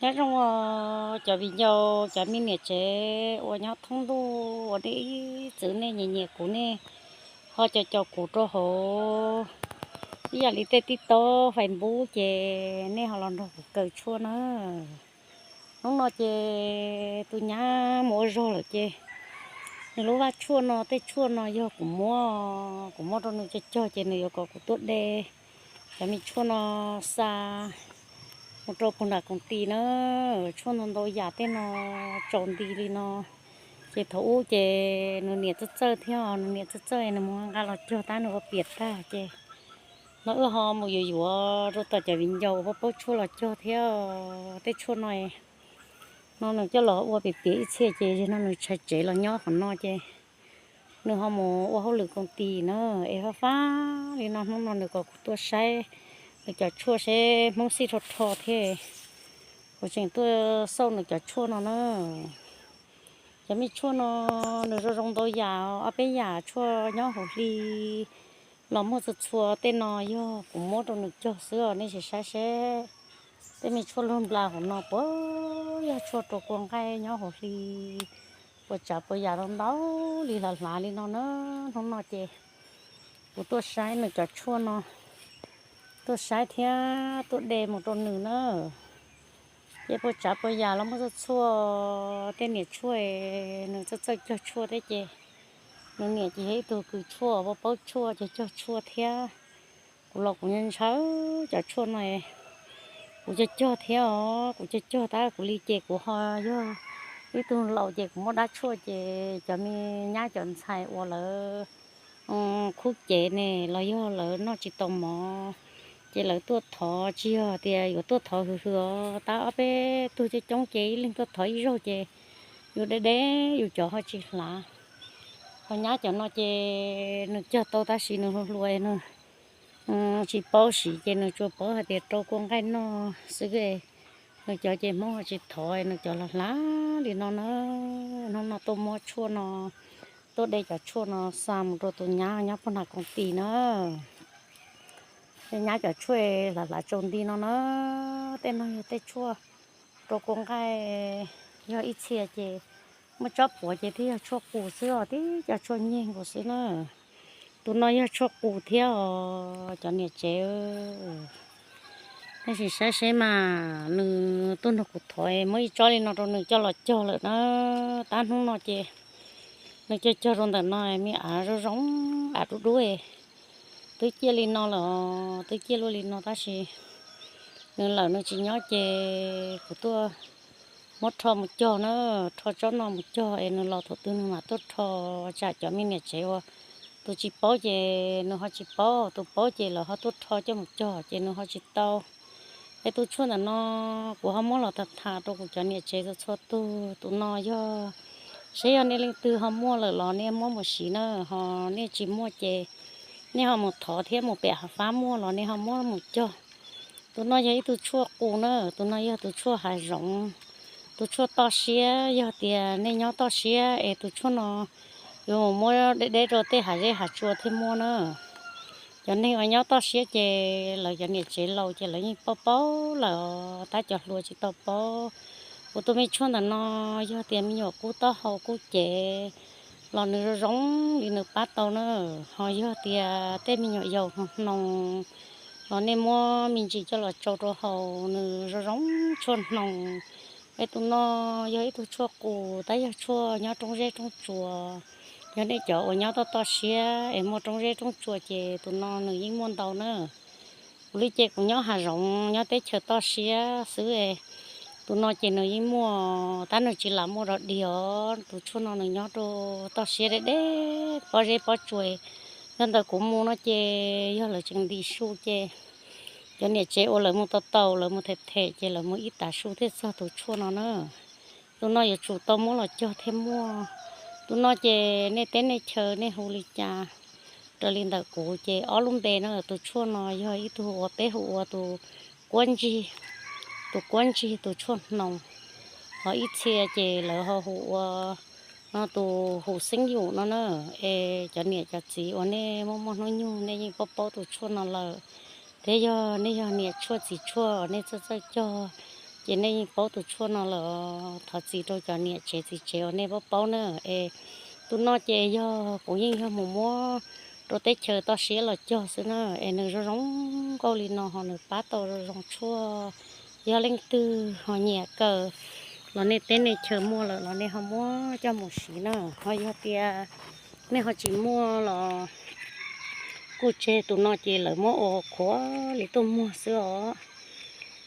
Nyob zoo cov viv ncaus, cov me niam tsev uas nyob thoob ntuj uas nej ib txwm nej nyiam nyiam kuv, nej ho caum caum kuv rau hauv ib yam li tej TikTok, Facebook ces nej ho los nrog kuv kaw tshuaj na. Hnub no ces tus nyab mus ua zog lawm ces nws lub vaj tshuaj no, tej tshuaj no yog kuv muab, kuv muab rau nws cog cog ces nws yuav kom kuv tuaj de cov me tshuaj no xa mus rau puag nram koom tis na. Tshuaj ntau ntau yam tej no tsaus nti li no. Ces thaum ub ces nws niam txawj txawj thiab, nws niam txawj txawj nws mus nqa los cog tab nws ua piam tag ces no wb ho mus yuav yuav rau tom cov viv ncaus uas paub paub tshuaj los cog thiab. Tej tshuaj no no nws coj los ua piam piam ib txhia ces no nws tshav tsev los nyob qhov no ces nws ho mus ua hauj lwm koom tis na. Es fab fab li no hnub no nws kom kuv tuaj saib nws cov tshuaj seb Hmoob xij rho rho thiab. Kuv tseem tuaj xauj nws cov tshuaj no na. Cov me tshuaj no nws zoo zoo ntau yam, ob peb yam tshuaj nyob hauv hli los muaj txhua txhua. Tej no yog kuv muab rau nws cog xwb os, nej sim saib seb. Tej me tshuaj luag nplas hauv no puas yog tshuaj rau kua nqaij nyob hauv hli, puas tsav puas yam ntau li hlav hlav li no na. Hnub no ces kuv tuaj saib nws cov tshuaj no, tuaj saib thiab tuaj de mus rau nws na. Ces puas tsav puas yam los muaj txhua txhua. Tej niam tshuaj nws txawj txawj cog tshuaj thiab ces nws niam ces yog ib tug kws tshuaj, paub paub tshuaj, cog cog tshuaj thiab. Kuv los kuv ntshaw ntshaw cov tshuaj no, kuv cog cog thiab os. Kuv cog cog tab kuv li ces kuv ho yog ib tug laus ces kuv muaj dab tshuaj ces cov me nyab cov ntxhais uas lawv khub cev ne los yog lawv noj tsis tau mov ces lawv tuaj thov, tsis yog tias yuav tuaj thov hwm hwm os, tab ob peb tug coob coob ces ib leeg tuaj thov ib zaug ces yus deb deb yus cov ho tsis hlav. Ho nyab cov no ces nws cog tau tab sis nws hluas hluas nws tsis paub siv ces nws tsuas paub hais tias rau kua nqaij noj xwb. Nws cov ces Hmoob ho tsis thov, nws cov los hlav li no na. Hnub no tuaj muab tshuaj no, tuaj de cov tshuaj no xa mus rau tus nyab nyob puag nram koom tis na. Tej nyab cov tshuaj hlav hlav tsaus nti no na. Tej no yog tej tshuaj rau kua nqaij, yog ib txhia ces muaj tsob puav ces twb yog tshuaj qus xwb os, tib co tshuaj nyeg nkaus xwb na. Tus no yog tshuaj qus thiab os cov niam tsev. Nej sim saib seb mas, nws tuaj nrog kuv thov, muab ib tsob li no rau nws coj los cog lawm na. Tab hnub no ces nws cog cog rau ntawm no, me av zoo zoo, av dub dub, twb ciaj li no lawm, twb ciaj luaj li no tab sis nws lawm nws tsis nyob ces kuv tuaj muab rho mus cog na, rho tsob no mus cog es nws los thaum twg nws mam tuaj rho, tsam cov me niam tsev uas tus tsis paub ces nws ho tsis paub, tus paub ces lawv ho tuaj rho coj mus cog ces nws ho tsis tau. Es tus tshuaj ntawm no kuv ho muab los tham tham rau kuv cov niam tsev txhua txhua tug, tus no yog, seb yog nej leej twg ho muaj lawm los nej muab mus siv na, ho nej tsis muaj ces nej ho mus thov thiab mus pem hav fab muaj los nej ho muab mus cog. Tus no yog ib tug tshuaj qus na, tus no yog tus tshuaj hav zoov, tus tshuaj toj siab. Yog tias nej nyob toj siab es tus tshuaj no yuav mus muab deb deb rau tej hav zeb hav tsua thiaj muaj na. Cov neeg uas nyob toj siab ces lawv cov niam tsev laus ces lawv yeej paub paub lawm, tab cov hluas tsis tau paub. Kuv tus me tshuaj ntawm no yog tias me nyuam kub taub hau kub cev los nws zoo zoo li nws pab tau na. Ho yog tias tej me nyuam yaus hnoos hnoos los nej muab me ntsis coj los tsau rau haus, nws zoo zoo tshuaj hnoos. Es tus no yog ib tug tshuaj qus tab yog tshuaj nyob roob zeb roob tsuas. Yog nej cov uas nyob toj toj siab es muaj roob zeb roob tsuas ces tus no nws yeej muaj ntau na. Kuv li ces kuv nyob hav zoov nyob teb chaws toj siab xwb. Tus no ces nws yeej muaj, tab nws tsis lam muaj rov dig os. Tus tshuaj no nws nyob rau toj siab deb deb pob zeb pob tsuas. Yog ntawm kuv mus no ces yog lawv tseem ntim su ces cov niam tsev uas lawv mus tau tau, lawv mus them them ces lawv mus ib tav su thiaj txog tus tshuaj no na. Tus no yuav tsum tau muab los cog thiaj muaj. Tus no ces nej teb nej chaw nej hu li cas? Raws li ntawm kuv ces ob lub npe no, tus tshuaj no yog ib tug uas peb hu ua tus kuab ntsig, tus kuab ntsig, tus tshuaj hnoos. Ho ib txhia ces lawv ho hu ua tus hum xeeb yum no na. Es cov niam cov txiv uas nej muaj muaj hnub nyoog nej yeej paub paub tus tshuaj no lawm. Thiab yog nej yog niam tshuaj txiv tshuaj nej txawj txawj cog Ces nej yeej paub tus tshuaj no lawm, thov txim rau cov niam tsev txiv tsev uas nej paub paub na. Es tus no ces yog kuv yeej yog mus muab rau teb chaws toj siab los cog xwb na. Es nws zoo zoo nkauj li no ho nws pab tau zoo zoo tshuaj. Yog leej twg ho nyiam kawm los nej teb nej chaw muaj lawm los nej ho muab coj mus siv na. Ho yog tias nej ho tsis muaj los kuj tseg, tus no ces lawv muab ua qhuav li tuaj muag xwb os.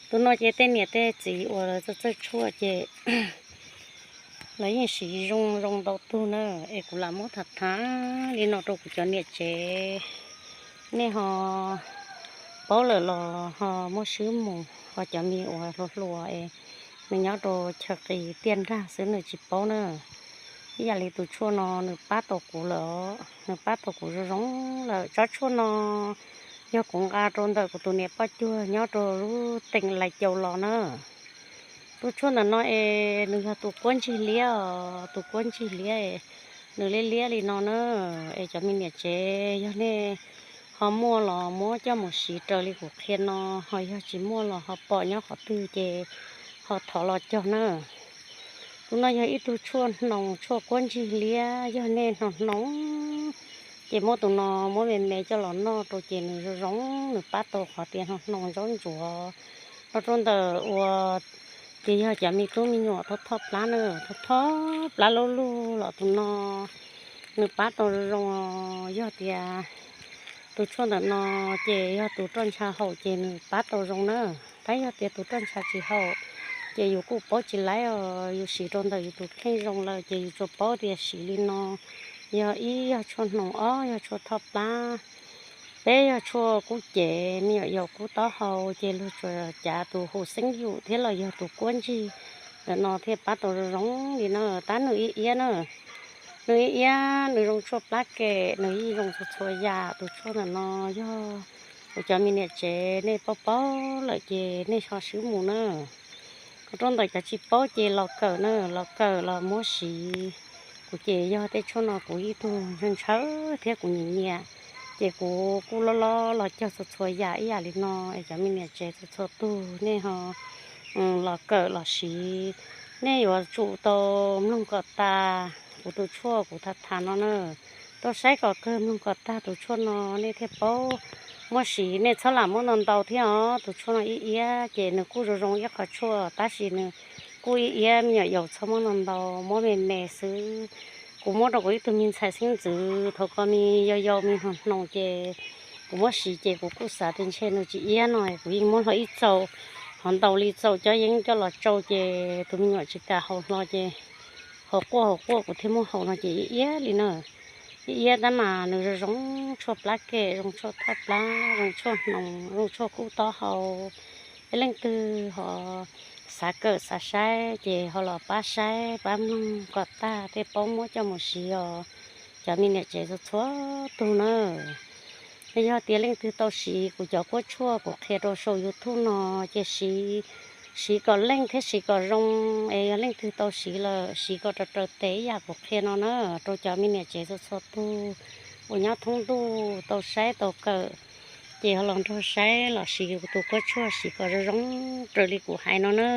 Tus no ces tej niam tej txiv uas lawv txawj txawj tshuaj ces lawv yeej siv zoo zoo ntau tug na. Es kuv lam muab tham tham li no rau kuv cov niam tsev, nej ho paub lawm los ho muab swb mus, ho cov me uas hluas hluas es nws nyob rau chaw qis tiaj nrag xwb nws tsis paub na. Ib yam li tus tshuaj no nws pab tau kuv lawm, nws pab tau kuv zoo zoo lawm. Tsob tshuaj no yog kuv nqa rau ntawm kuv tus niam poj cuag nyob rau lub teem Lais Caus los na. Tus tshuaj ntawm no es nws yog tus kuab ntsig liab os, tus kuab ntsig liab es nws liab liab li no na. Es cov me niam tsev yog nej ho muaj los muab coj mus siv raws li kuv qhia no, ho yog tsis muaj los ho pom nyob qhov twg ces ho thov los cog na. Tus no yog ib tug tshuaj hnoos, tshuaj kuab ntsig liab, yog nej hnoos hnoos ces muab tus no muab me me coj los noj rau ces nws zoo zoo, nws pab tau qhov tias hnoos hnoos zaub ntsuav los rau ntawm ua ces yog cov me tub me nyuam thoj thoj plab na, thoj thoj plab lub lug los tus no nws pab tau zoo zoo. Yog tias tus tshuaj ntawm no ces yog tus roj ntsha haum ces nws pab tau zoo na. Tab yog tias tus roj ntsha tsis haum ces yus kuj paub tsis laib os, yus siv rau ntawm yus tus kheej zoo lawm ces yus tsuas paub tias siv li no. Yog ib yog tshuaj hnoos, ob yog tshuaj thoj plab, peb yog tshuaj kub cev, me nyuam yaus kub taub hau ces luag tsuas cav tus hu xeeb yum thiab los yog tus kuab ntsig ntawm no thiaj pab tau zoo zoo li no. Tab nws ib iab na, nws ib iab nws zoo tshuaj plab kem, nws yeej zoo txhua txhua yam. Tus tshuaj ntawm no yog kuv cov me niam tsev nej paub paub lawm ces nej ho swb mus na. Ho rau ntawm cov tsis paub ces los kawm na, los kawm los muab siv. Kuv ces yog tej tshuaj no kuv ib tug ntshaw ntshaw thiab kuv nyiam nyiam, ces kuv kuj loj loj los cog txhua txhua yam ib yam li no. Es cov me niam tsev txhua txhua tug nej ho los kawm los siv, nej yuav tsum tau mloog kom tas kuv tus tshuaj kuv tham tham no na. Tau saib kom kawg, mloog kom tag tus tshuaj no nej thiaj paub muab siv. Nej txhob lam muab ntau ntau thiab os, tus tshuaj no ib iab ces nws kuj zoo zoo ib qho tshuaj tab sis nws kuj ib iab, me nyuam yaus txhob muab ntau ntau, muab me me xwb. Kuv muab rau kuv ib tug me ntxhais xeeb ntxwv thaum ko me yau yau me hnoos hnoos ces kuv muab siv ces kuv kuj xav tias ntshe nws tsis iab no kuv yeej muab hlo ib txaus, ho ntau li txaus cov yeeb coj los tsau ces tus me nyuam tsis kam haus hlo ces haus quaj haus quaj kuv thiaj muab haus no ces ib iab li na. Ib iab tab mas nws zoo zoo tshuaj plab kem, zoo tshuaj thoj plab, zoo tshuaj hnoos, zoo tshuaj kub taub hau. Ib leej twg ho xav kawm xav saib ces ho los pab saib pab mloog kom tag thiaj paub muab coj mus siv os cov me niam tsev txhua txhua tug na. Yog tias leej twg tau siv kuv cov kuab tshuaj kuv qhia rau saum YouTube no ces siv, siv kom leej thiab siv kom zoo. Es yog leej twg tau siv lawm siv kom raws raws tes ib yam kuv qhia no na, rau cov me niam tsev txhua txhua tug uas nyob thoob ntuj tau saib tau kawm ces ho los nrog saib los siv kuv tus kuab tshuaj siv kom zoo zoo raws li kuv hais no na.